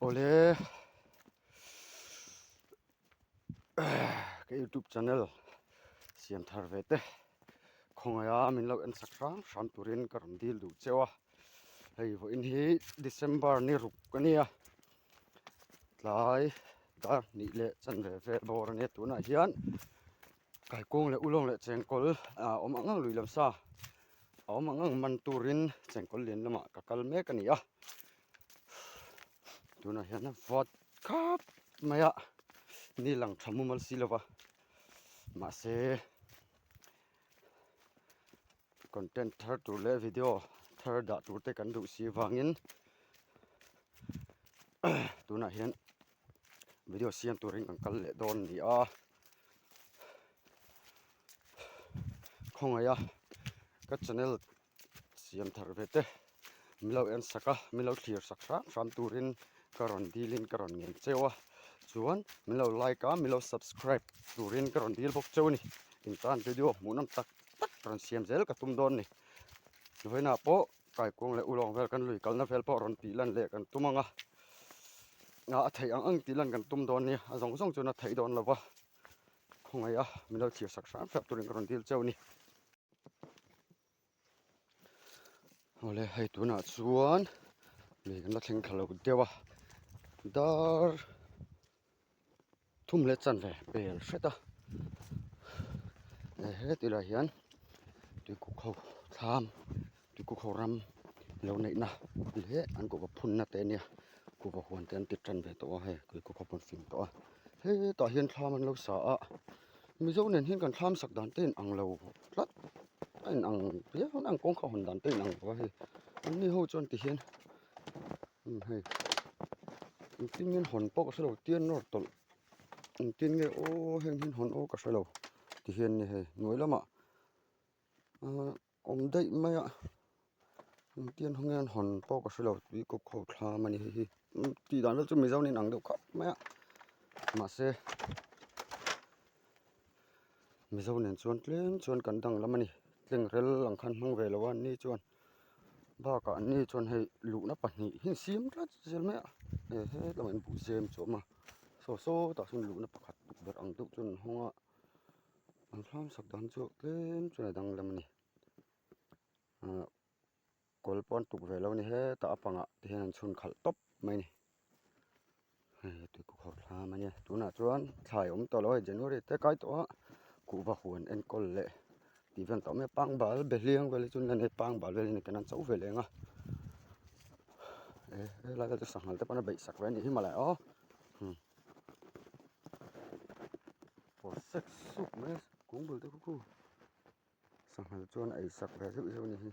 Awle ka youtube channel siam thar ve te khawngaih a min lo en sak hram hram turin ka rawn dil duh cheu a hei vawiin hi december ni ruk a nia tlai dar hnih leh chanve vel bawr a nia tunah hian Kaikung leh ulawng leh chengkawl a awm ang ang lui lam sa a awm ang ang man turin chengkawl lian lamah ka kal mek a ni a tunah hian a vawt khap mai a ni lang tha mumal si lova mahse content thar tur leh video thar dah tur te kan duh si vangin tunah hian video siam turin kan kal leh dawn a ni a khawngaih a ka channel siam thar ve te min lo en sak a min lo thlir sak hram hram turin ka rawn dil in ka rawn ngen cheu a chuan min lo like a min lo subscribe turin ka rawn dil bawk cheu a ni in tan video hmuh nawm tak tak rawn siam zel ka tum dawn a ni vawiinah pawh Kaikuang leh ulawng vel kan lui kalna vel pawh rawn tih lan leh kan tum ang a, a theih ang ang tih lan kan tum dawn nia, a zawng zawng chuan a theih dawn lo va, khawngaih a min lo thlir sak hram hram turin ka rawn dil cheu a ni. Awle hei tunah chuan lui kan la thleng thla lo deuh a, dar. Thum leh chanve pel hret a heti lai hian tuikuk ho thlam tuikuk ho ram lo neihna leh an kuhva phunna te ania kuhva huan te an ti tan ve tawh a hei tuikuk ho pawh an fing tawh a hetah hian thlam an lo sa a mizo nen hian kan thlam sak dan te in ang lo tlat a in ang viau a an kawngkhar hawn dan te in ang lo a hei an ni ho chuan ti hian hei engtin nge hawn pawh ka hrelo tian nawr tawlh engtin nge aw heng hian hawn aw ka hrelo ti hian ni hei hnuai lamah ahh awm daih mai a engtin nge an hawn pawh ka hrelo tui kawp ho thlam a ni hei hi tih dan vel chu mizo nen ang deuh khawp mai a mahse mizo nen chuan tlem chuan kan danglam a ni tlengrel ang khan hmang ve lo a an ni chuan. Bakah an ni chuan hei luhna pahnih hi an siam tlat zel mai a he hetlamah hian buhzem chu a awm a saw sawtah sawn luhna pakhat tukverh ang deuh chuan an hawng a an thlam sak dan chu tlem chuan a danglam a ni ahh kawl pawh an tuk ve lo a ni hetah a pangah te hian an chhun khalh tawp mai a ni. Hei tuikuk ho thlam a nia tunah chuan thlai awm tawh lo a hei January te kai tawh a kuhva huan enkawl leh tih vel tawh mai a pangbal be hliang vel hi chu an la nei pangbal vel hi an an cho ve leng a eh helai vel chu sanghal te pawn a beih sak ve a nih hi mawle aw hmm pawr sek suk mai a kung bul te khu khu. Sanghal chuan a ei sak ve zeuh zeuh a ni hi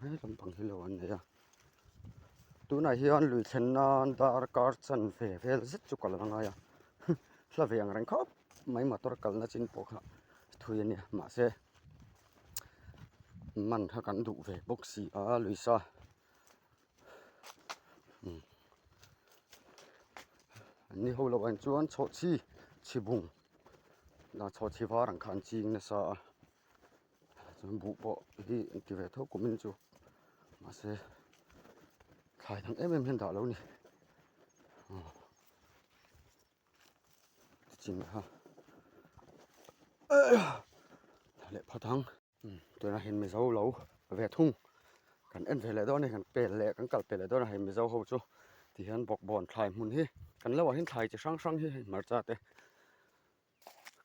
he lampang hi lo an nei a tunah hian lui thlen nan darkar chanve vel zet chu kal a ngai a hla ve ang reng khawp mai motor kalna chin pawh kha thui a nia mahse man kha kan duh ve bawk si a lui sa an ni ho loh ah chuan chhawhchhi chhibung. Dah chhuah chhi var ang kha an ching nasa a chuan buh pawh hi an ti ve tho kum in chu mahse thlai dang em em hian dah lo a ni aw chin kha leh phawt ang. Tunah hian Mizo lo ve thung kan en ve leh dawn a ni kan pel leh kan kal pel leh dawn a hei Mizo ho chu ti hian bawkbawn thlai hmun hi kan lo ah hian thlai chi hrang hrang hi hei hmarcha te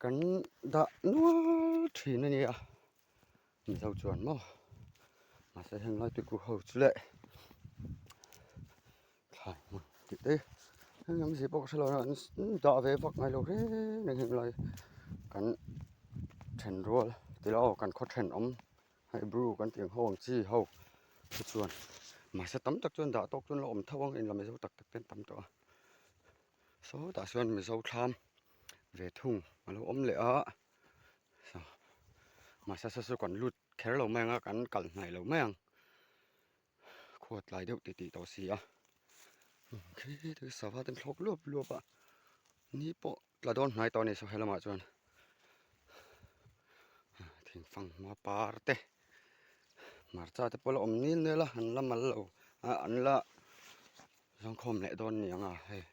kan dah nual thin a nia Mizo chuan maw mahse heng lai tuikuk ho chu leh thlai hmun tih te heng lam zir pawh ka hre lo a an dah ve vak ngai lo reng reng heng lai kan then rual ti lo kan khaw thenawm hei bru kan tih ang ho ang chi ho te chuan mahse tam tak chuan dah tawk chuan la awm tho ang in la mizo tak tak te an tam tawh a sawtah sawn mizo thlam ve thung a lo awm leh a mahse saw chu kan lut kher lo mai ang a kan kalh hnaih lo mai ang. Khuat tlai deuh tih tih tawh si a khi te sava te an thlawk luap luap a ni pawh tla dawn hnai tawh a ni saw helamah chuan thingfang hma par te hmarcha te pawh la awm nil nel a an la mal lo ah an la. Zawngkhawm leh dawn ni ang a hei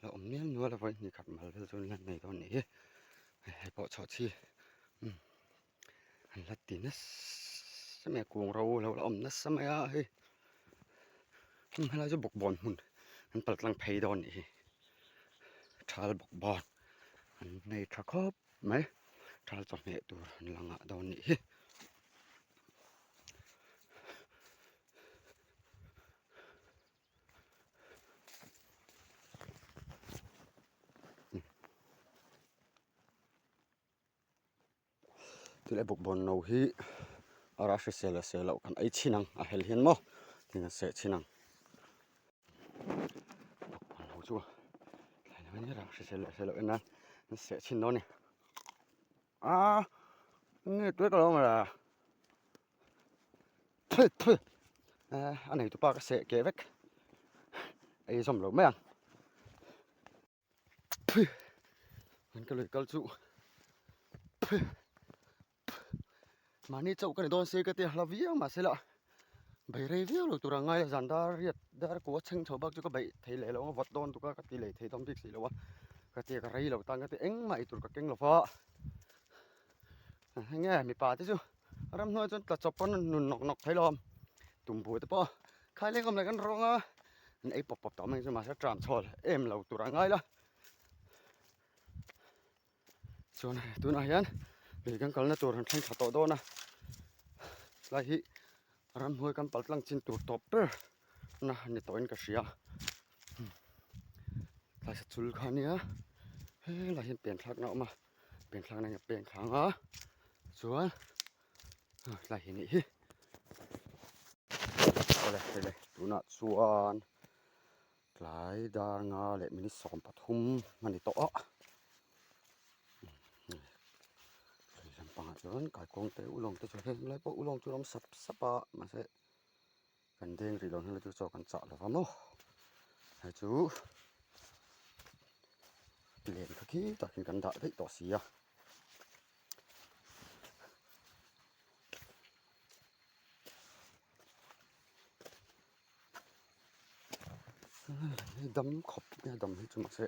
la awm mial nual a vawi hnih khat mal vel chu an la nei dawn nih hi hei pawh chhuah chi umm an la ti nasa mai a kung ro lo la awm nasa mai a hei umm helai chu bawkbawn hmun an pal tlang phei dawn nih hi thal bawkbawn an nei tha khawp mai thal chawhmeh tur an la ngah dawn nih hi. Thil e bawkbawn no hi a rah hrisel a seh loh kan ei chhin ang a hel hian maw tin a seh chhin ang bawkbawn no chu thlai rah hrisel leh seh loh en nan an seh chhin dawn a ni aaa nge tuai ka lo awm a. Thil thil a neitu pa ka seh keh vek ei zawm lo mai ang an ka lui kal chu mahni chauh ka ni dawn se ka tia hla viau mahse lah bei rei viau lo tur a ngai a zan dar riat dar kua chheng chho bak chu ka beih thei leh lo ang a vawt dawn tuk a ka ti leh thei dawn bik si lo a ka tia ka rei lo tan ka ti engmah ei tur ka keng lo va enge mipa te chu. Ramhnuai chuan tla chawp pawn an nun nawk nawk thei lo tumbu te pawh khai leng awm leh kan rawng a an ei pawp pawp tawh mai chu mahse tram chhawl em lo tur a ngai la chuan tunah hian lui kan kalna tur han thleng thla tawh dawn a tlai hi ramhnuai kan pal tlang chin tur tawp ber na ni tawhin ka hria tlai sa chul kha ania helai hian pian thlakna a awm a. Pen thlak na hian a peng thlang a chuan tlai hi nih hi awle hei le tunah chuan tlai dar nga leh minute 13 a ni tawh a lei lampangah chuan kaikuang te ulawng te chu heng lai pawh ulawng chu a awm sap sap a mahse kan deng rih lo hnung chu chaw kan chah lova maw hei chu len kha khi takin kan dah daih tawh si a hei dam khawp mai a dam hi chu mahse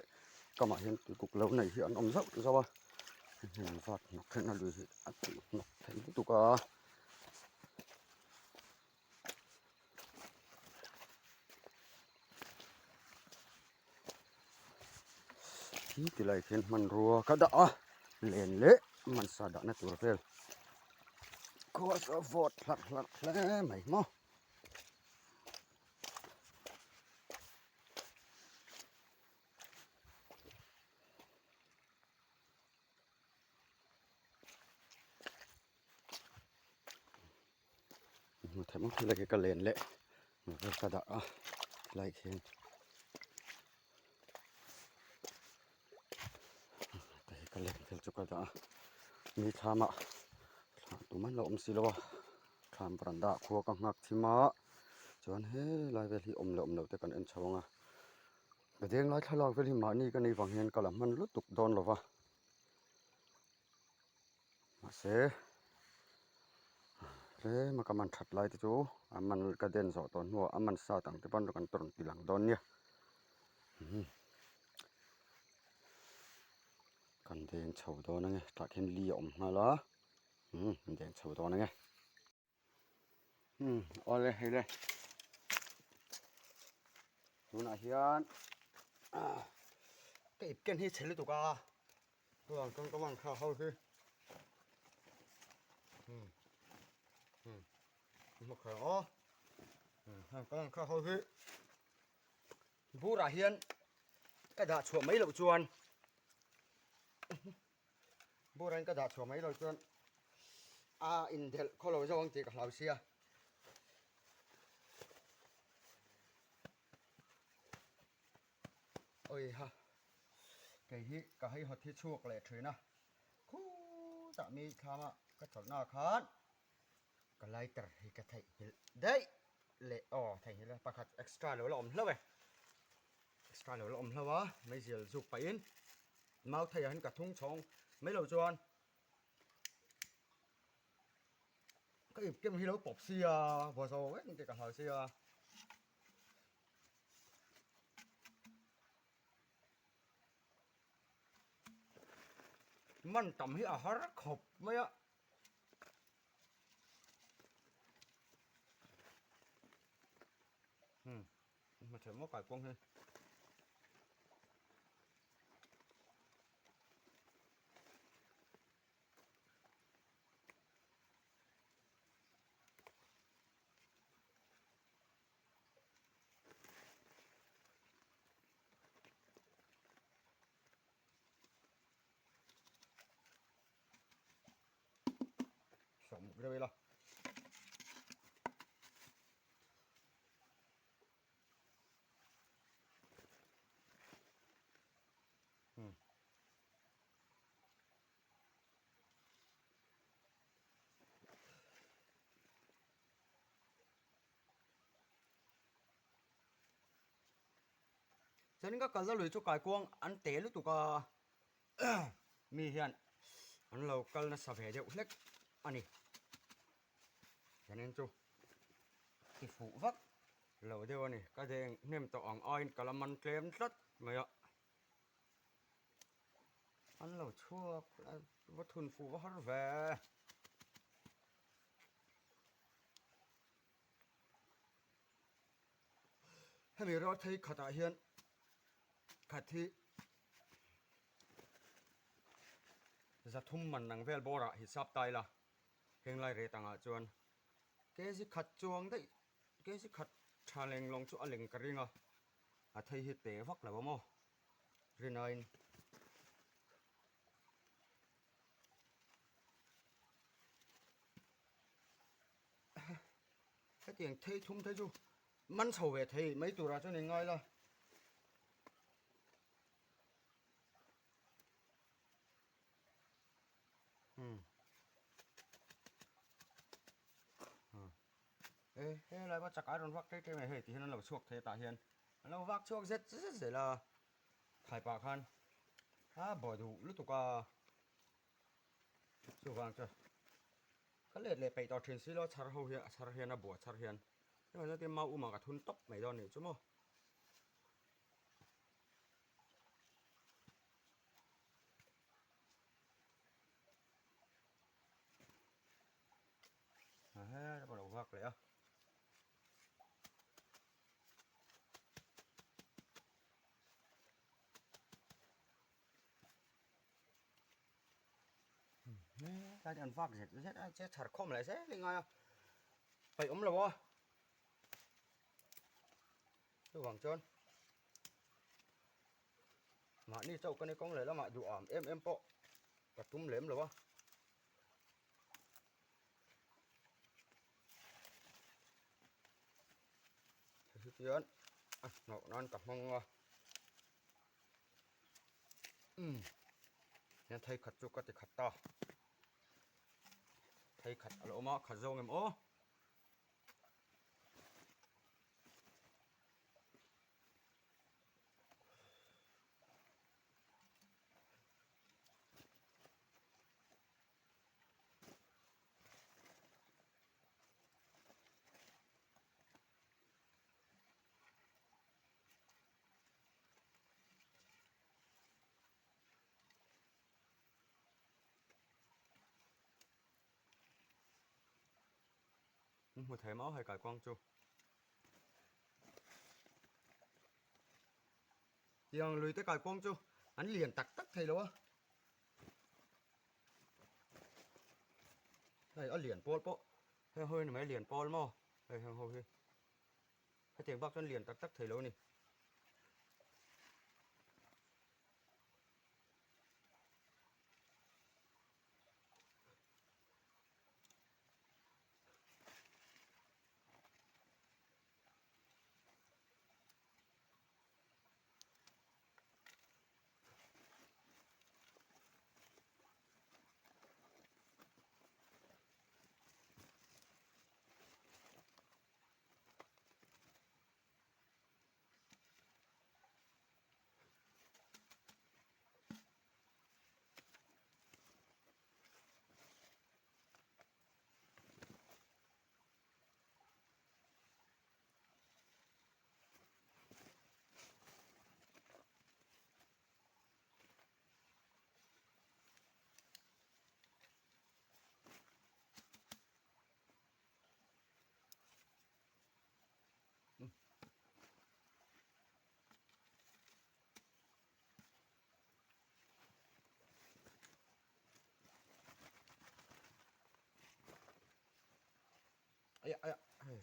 kamah hian tuikuk lo nei hi an awm zauh zauh a hnim vat hnawk theihna lui hi a tih hnawk thei lutuk a. Khi ti lai khian hmanrua ka dah a len leh mansa dahna tur vel khua chu a vawt hlarh hlarh hle mai maw. Hmu theih maw helai hi ka len leh vel ka dah a helai khian hei ka len vel chu ka dah a mi thlamah thla tumah an lo awm si lo a thlam veranda ah khua ka nghak thim a chuan helai vel hi awm leh awm loh te kan en chho ang a ka denglai thlalak vel hi mahni ka nei vang hian ka la hman lutuk dawn lo va. Mahse tlem a ka man that lai te chu a man ka den zawh tawh hnuah a man sat ang te pawn kan rawn ti lang dawn nia kan deng chho dawn ange tah khian li a awm nghal a kan deng chho dawn ange. Awle hei le tunah hian ka ip ken hi chhe lutuk a chuan kawng ka man kha ho hi aw ka man kha ho hi burah hian ka dah chhuah mai loh chuan Bur in ka dah chhuah mai lo chuan a indelh khaw lo zawk ang tih ka hlau sia. Oi ha kei hi ka hei hawt hi chhuak leh thin a khutah mi thlama ka chawlhna khan ka lighter hi ka theihnghilh daih leh aw theihnghilh a pakhat extra lo la awm hlauh e extra lo la awm hlauh a meizial zuk pahin Mau theiah hian ka thung chhawng mai lo chuan ka ip kem hi lo pawp sia vua zo vek ang tih ka hlau sia. Man tam hi a har khawp mai a. Hmm, hma thei maw kaikuang hi. Sawm reuh ila. Hmm. Chuanin ka kalna lui chu kaikuang an te lutuk a mi hian an lo kal nasa ve deuh hlek a ni. Chuanin chu ti fuh vak lo deuh a ni. Ka deng hnem tawh ang aiin ka la man tlem tlat mai a. An lo chhuak va thun fuh va har ve. Hemi rawh thei khatah hian khat hi zathum man ang vel bawrah hisap ta ila heng lai ret angah chuan kg khat chuang daih kg khat tha leng lawng chu a leng ka ring a a thei hi te vak lo a maw rinaiin. Hetiang thei thum te chu man chho ve thei mai turah chuan in ngai la. Hmm. Hmm. E he lai va chak ai rawn vak tlei tlei mai hei ti hian an lo chhuak thei tah hian an lo vak chhuak zet zet zel a khai pah khan a baw duh lutuk a chuvang chuan Ka let leh peih tawh thin si lo chhar ho hian a chhar hian a bua chhar hian hemi chuan tin mau uma ka thun tawp mai dawn nih chu maw. A he ka lo vak leh a. Tlai an vak zet zet a che chhar khawm leh zel i ngai a paih awm lo a chuvang chuan mahni chauh ka ni kawng leh lamah duh am em em pawh ka tum lem lo a. Hetiang a hnawh nan ka hmang a. Umm hian thei khat chu ka ti khat ta thei khat a lo awm a khat zawng em aw. Hmu thei mau hai kaikuang chu. Tiang lui te kaikuang chu an lian tak tak thei lo a. Hei a lian pawl pawh heng ho hi ni mai lian pawl maw hei heng ho hi. Hetiang bak chuan lian tak tak thei lo a ni.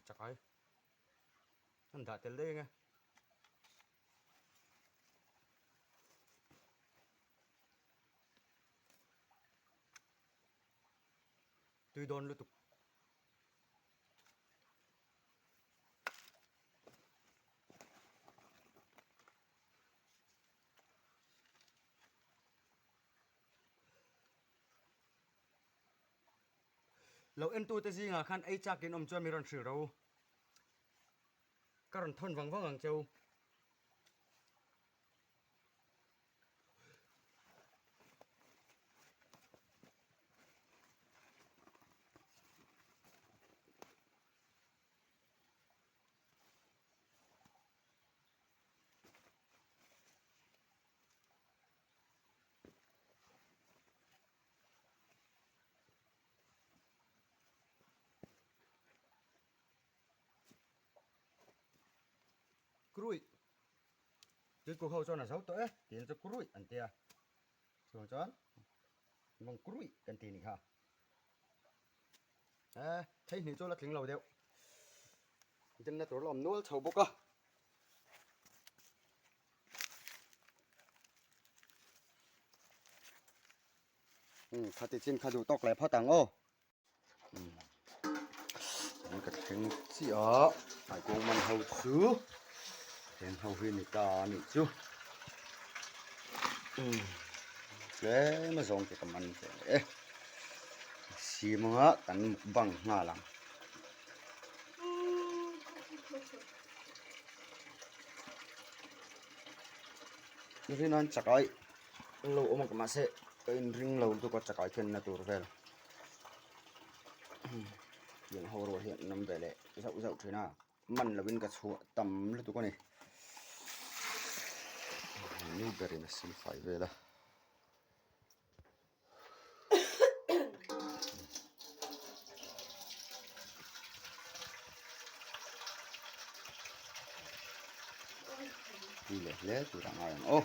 Chakai an dah tel daih ang e. Tui dawn lutuk. Lo entute zingah khan ei chakin awm chuan mi rawn hrilh ro. Ka rawn thawn vang vang ang cheu. Krui Tuikuk ho chuan a zo tawh e tiin chu krui an tia chuvang chuan mawng krui kan ti nih kha e thei hnih chu la tling lo deuh denna tur la awm nual chho bawk a. Khati chin kha duh tawk leh phawt ang aw. An ka thleng chiah a, Haikawng man ho chu heng ho hi ni ta a nih chu. Tlem a zawng te ka man ve leh e. Sim anga kan mukbang nghal ang. Rinan chakai lo awm ang mahse ka inring lo lutuk a chakai khenna tur vel tiang ho rual hian an awm ve leh zauh zauh thin a man lovin ka chhuah tam lutuk a ni nu berin a silfai vel a. Tui leh hle tur a ngai ang aw.